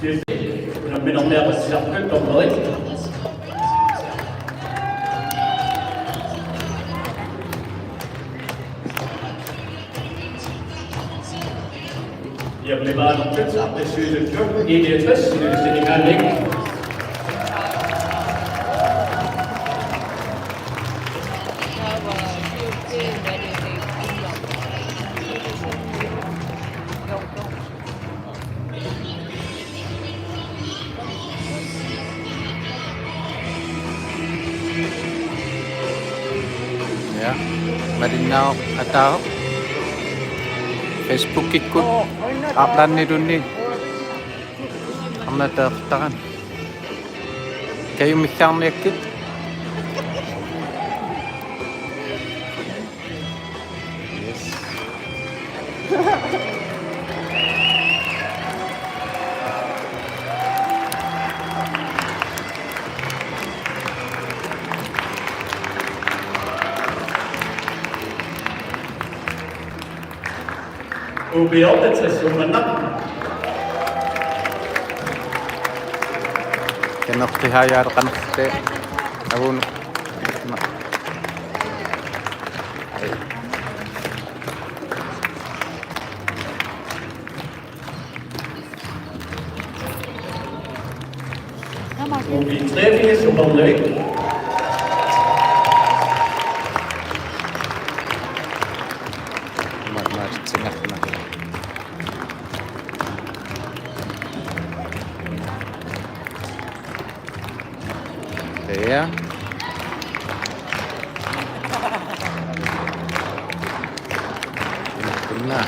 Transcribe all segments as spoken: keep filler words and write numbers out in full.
Unamminermi aqutsisartut dommerit. Hjemmebanertut arpassuisut fjorten niogtres, Niels Henrik. Ja, malinnaavoq ataaseq. Facebookikkut arlaanniluunniit arnat taartarani. Kaju mikkaarniakkit. Yes. Ubiorte tressumanna. Kenneth Hajar kanste avun. Nummer B treogfirs, Superlykke. Mat, mat, singa, singa. Ja. Kunna.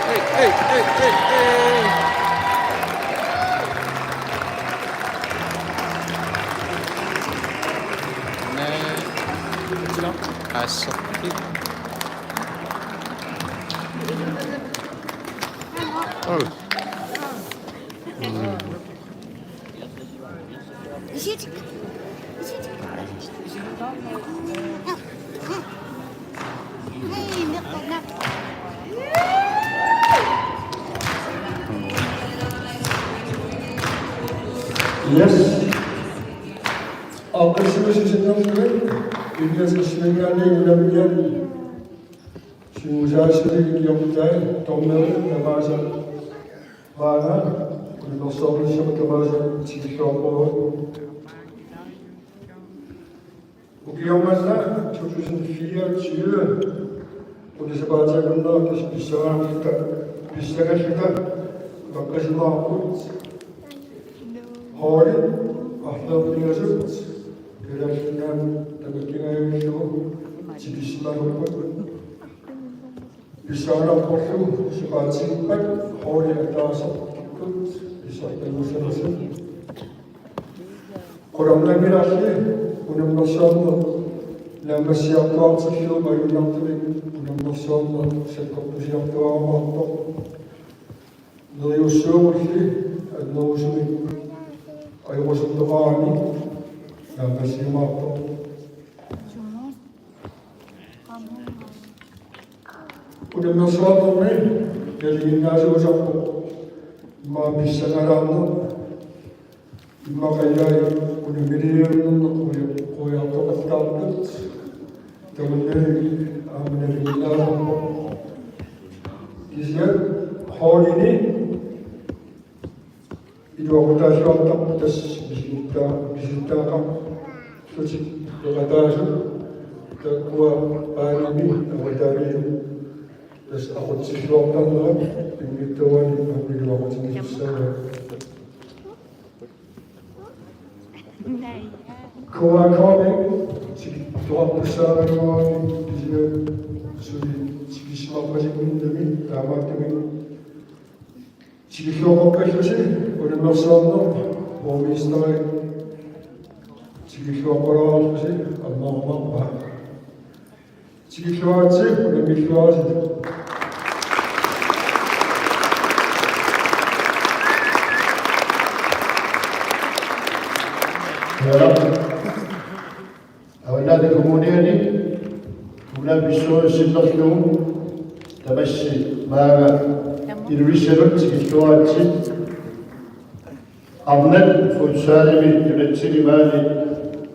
Hey, hey, hey, hey, hey. Nä. Assoqi. Oh. Mm. Yes. Aaqqissuussisinnerlugit enogtresimiingaanniit unammiat siusaassutigik ikiortai dommerit tamaasa maanga unammersuarnissamut tamaasa tikilluaqquagut. Ukioq manna to tusind fireogtyve, ulisapaatsiakunnaartas pissangalluta, pissangalluta paqqisimaarput. Holdit arfineq-pingasut Kalaallit Nunaat tamakkingajavillugu tikisimalerput. Pissanganarporlu sapaatip-akunneri holdit ataaseq kikkut pissartanngussanersut. Qularnanngilaq unammersuarneq naammassiartuaartillugu malunnartumik unammersuarneq sakkortusiartuaarumaartoq. Neriussuugulli annerusumik ajoqusertoqarani naammassiumaartoq. Unammersuarnermi nalinginnaasuusarpoq immaqa pissangalaarneq. Immaqa ilai unammineq quja-, qujartoqattaartut tamannalu aamma nalinginnaasarpoq. Kisianni holdini iluaqutaalluartarput tassa misigitta-, misigittagaqarlutik peqataasut taakkua paanimi avataanilu tassa aqutsilluartarnerat pinngitsoorani aamma iluaqutiginissaat. Q R-kode tikittoqartussaavaluaruni kisianni suli tikisimaarpasinngimmat taamaattumik tikilluaqqikkallusi unammersuarneq borgmesteri tikilluaqqulaarlusi ammarumaarpaa. Tikilluaritsi, unammilluaritsi. Ja. Kommuniani kommunalbestyrelsi sinnerlugu tamassi maanga Ilulissanut tikilluaritsi. Arnat futsalimi nunatsinni maani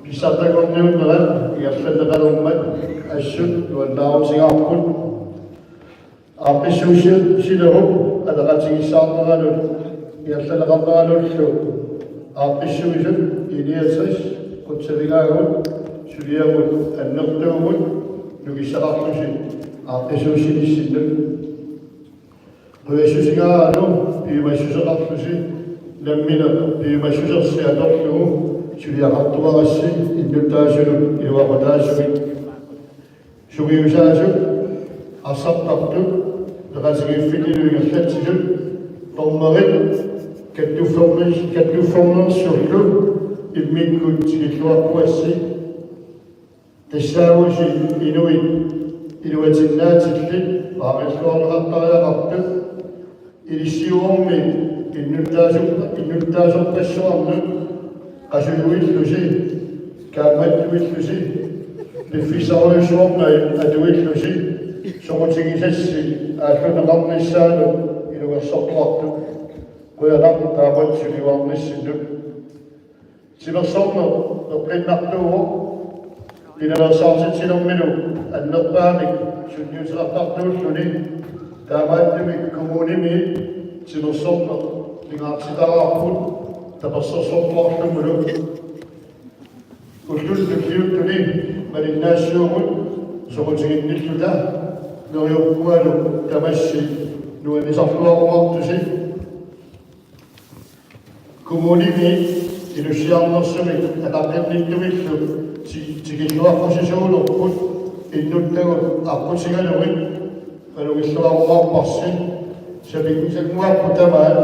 pissartanngorniunnerat ingerlanneqalermat assut nuannaarutigaarput. Aaqqissuussinerup ataqatigiissaarneranut ingerlanneqarneralullu aaqqissuisut I niogtres qutsavigaagut suliamut annertuumut nukissaqarlusi aaqqissuussinissinnut. Qujassusigaangalu piumassuseqarlusi nammineq piumassusersi atorlugu suliaqartuarassi innuttaasunut iluaqutaasumik. Sungiusaasut arsartartut peqatigiiffinnilu ingerlatsisut dommerit kattuffermi-, kattuffernersullu immikkut tikilluaqquassi. Tassaavusi inuit iluatinnaatillit paarilluarneqartariaqartut ilissiuormi innuttaasu-, innuttaasorpassuarnut qasujuillusi, kaammattuillusi, piffissarujussuarmik atuillusi, soqutigisassi aallunneqarnissaanut ilungersorluartut. Qujanaq taamatut suliuarnissinnut. Timersorneq peqqinnartuuvoq. Pinaveersaartitsinermilu annerpaamik sunniuteqartartuulluni taamaattumik kommunimi timersorneq pingaartitaraarput tapersersorluarlugulu. Ulluni tulliuttuni malinnaassaagut soqutiginnilluta neriuppungalu tamassi nuannisarluarumaartusi. Kommunimi inussiarnersumik ataqqinnittullu ti-, tikilluaqqusisuulerput innuttagut aqqutigalugit malugilluarumaarparsi. Sapinngisaannguarput tamaat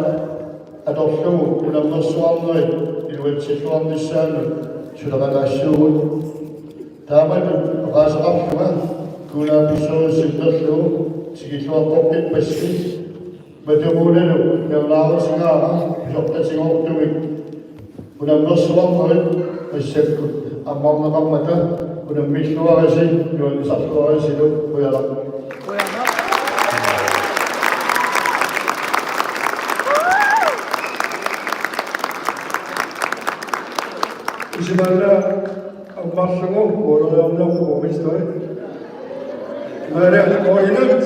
atorlugu unammersuarnerit iluatsilluarnissaannut suleqataassuugut. Taamatut oqaaseqarlunga kommunalbestyrelsi sinnerlugu tikilluaqqorpippassi. Matomuunalu nalunaarutigaara pisortatigoortumik unammersuarnerit massakkut ammarneqarmata unammilluarisi nuannisarluarisilu. Qujanaq. Isumaanna ammarlugu uuleriarniarpoq borgmesteri. Maria Moinet.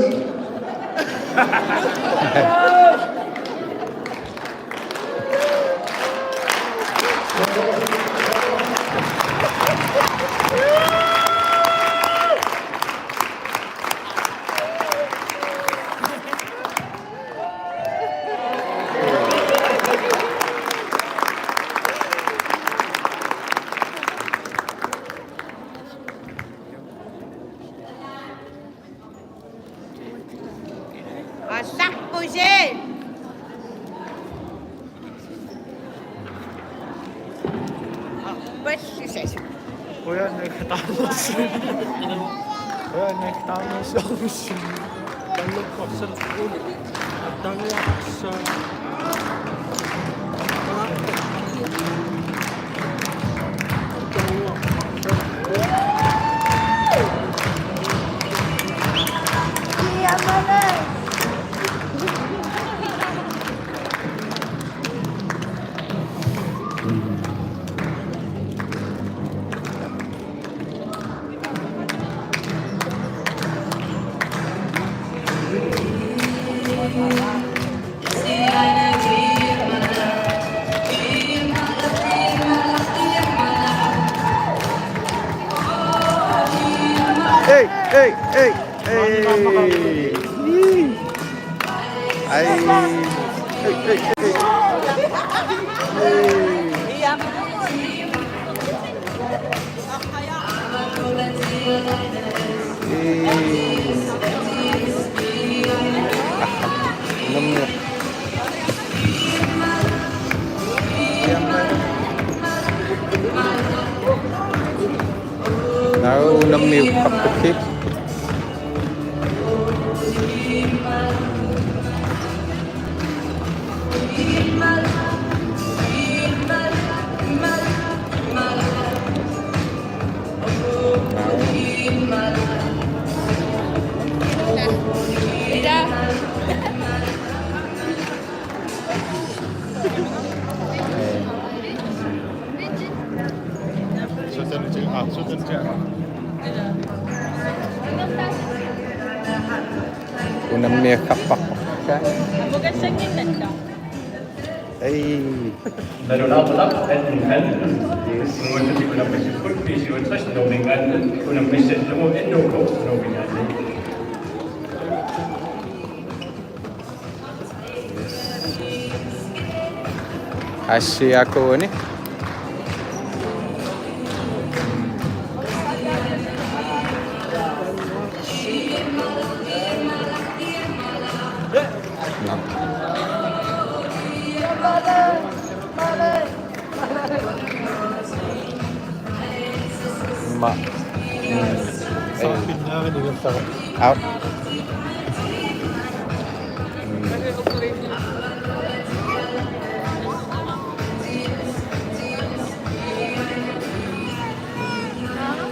Aallarpusi. Aallarpusi. Qujanaq taamaasillunga. Qujanaq taamaasillunga. Tallukkorserput. Attanuarsa. Hey, hey, hey, hey. Ai. Hey, hey, hey. Hey. Ee. Aha, unammiuq. Naak unammiup kappukki. Unammiakkarparput. Ei. Nalunaarpalak atten atten. Sinnguatsiartigut unammissapput B syvogtres Nuummi atten, unammissallugu N O K Nuummi atten. Aasiakuuni. Ma. Mm. Ei. Au.